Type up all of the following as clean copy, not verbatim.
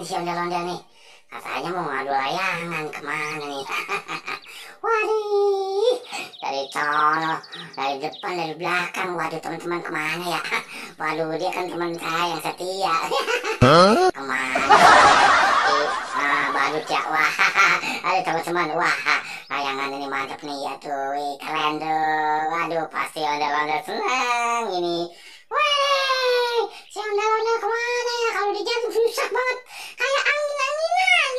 si ondel-ondel nih? Katanya mau ngadu layangan kemana nih? Waduh, dari sono, dari depan, dari belakang. Waduh, teman-teman kemana ya? Waduh, dia kan teman saya yang setia. Kemana? Baru cak. Wah, aduh teman-teman. Wah, layangan ini mantap nih ya tuh. Wih, keren tuh. Waduh, pasti ondel-ondel senang ini. Wih, si ondel-ondel kemana ya? Kalau dijatuh susah banget. Kayak angin-anginan.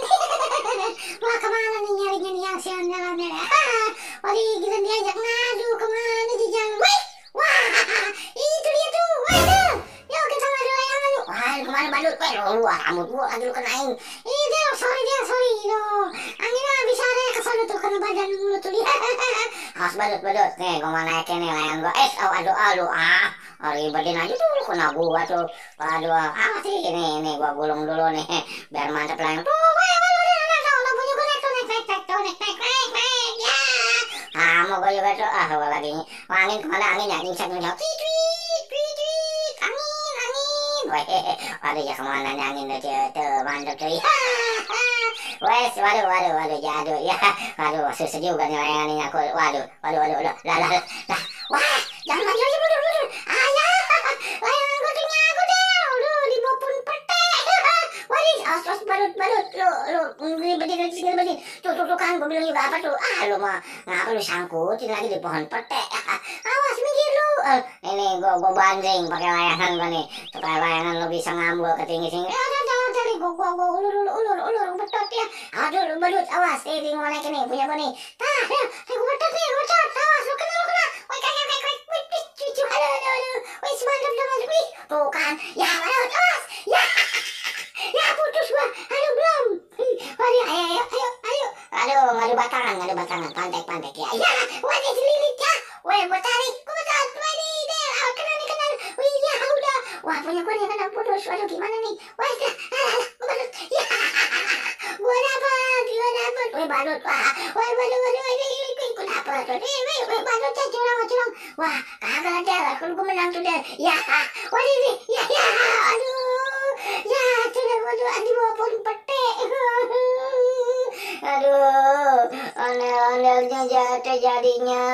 Wah, kemana nih nyarinya nih yang si ondel-ondel ya? Waduh, kita diajak ngadu. Kemana di jalan? Wih, wah, itu dia tuh. Waduh, yuk kita ngadu layangan yuk. Wah, kemana Badut? Wah, rambut gua lagi lu kenain. Dia, sorry loh. Anginnya bisa ada ke sana tuh karena badan lu tuh dia. Awas Badut. Nih, gua mau naikin nih layangan gua. Aduh. Ribetin aja tuh lu kena gua tuh. Waduh, apa sih ini gua gulung dulu nih biar mantap layangan. Tuh, lampunya gua naik. Ya. Kamu gua juga tuh. Gua lagi angin kemana angin ya? Nyungsat. Tweet. Angin. Waduh ya kemana nih angin tuh mantap tuh. Wes, waduh, jadul ya. Waduh, susah juga nih layangan aku. Waduh. Lah. Wah, jangan maju aja mundur. Ayah, layangan gue tuh nyaku deh. Lu dibopun pete. Waduh, awas Badut. Lu ribetin. Tuh kan gue bilang juga apa tuh. Lu mah ngapa lu sangkutin lagi di pohon pete. Awas minggir lu. Ini gue banding pakai layangan gue nih. Supaya layangan lu bisa ngambil ke tinggi-tinggi. Dari gue ulur betot ya. Aduh Badut, awas. Ini mau naik ini punya gue nih. Gue betot nih. Awas lu kena. Woi kayak cucu. Aduh. Woi semantap Badut. Wih, tuh kan. Ya Badut, awas. Ya putus gua. Aduh belum. Waduh, ayo. Aduh, ngadu batangan. Pantek ya. Ya, waduh selilit ya. Woi, gua tarik. Waduh, deh. Kena. Wih, ya udah. Wah, punya gua nih kena putus. Waduh, gimana nih? Wah, Badut. Ya. Gua dapat. Woi, Badut. Woi, Badut. Gua dapat. Woi, Badut curang. Wah, kagak ada. Kalau gua menang tuh deh. Ya. Waduh nih. Ya. Aduh. Ya, waduh, walaupun pete. Aduh, ondel-ondelnya jatuh jadinya.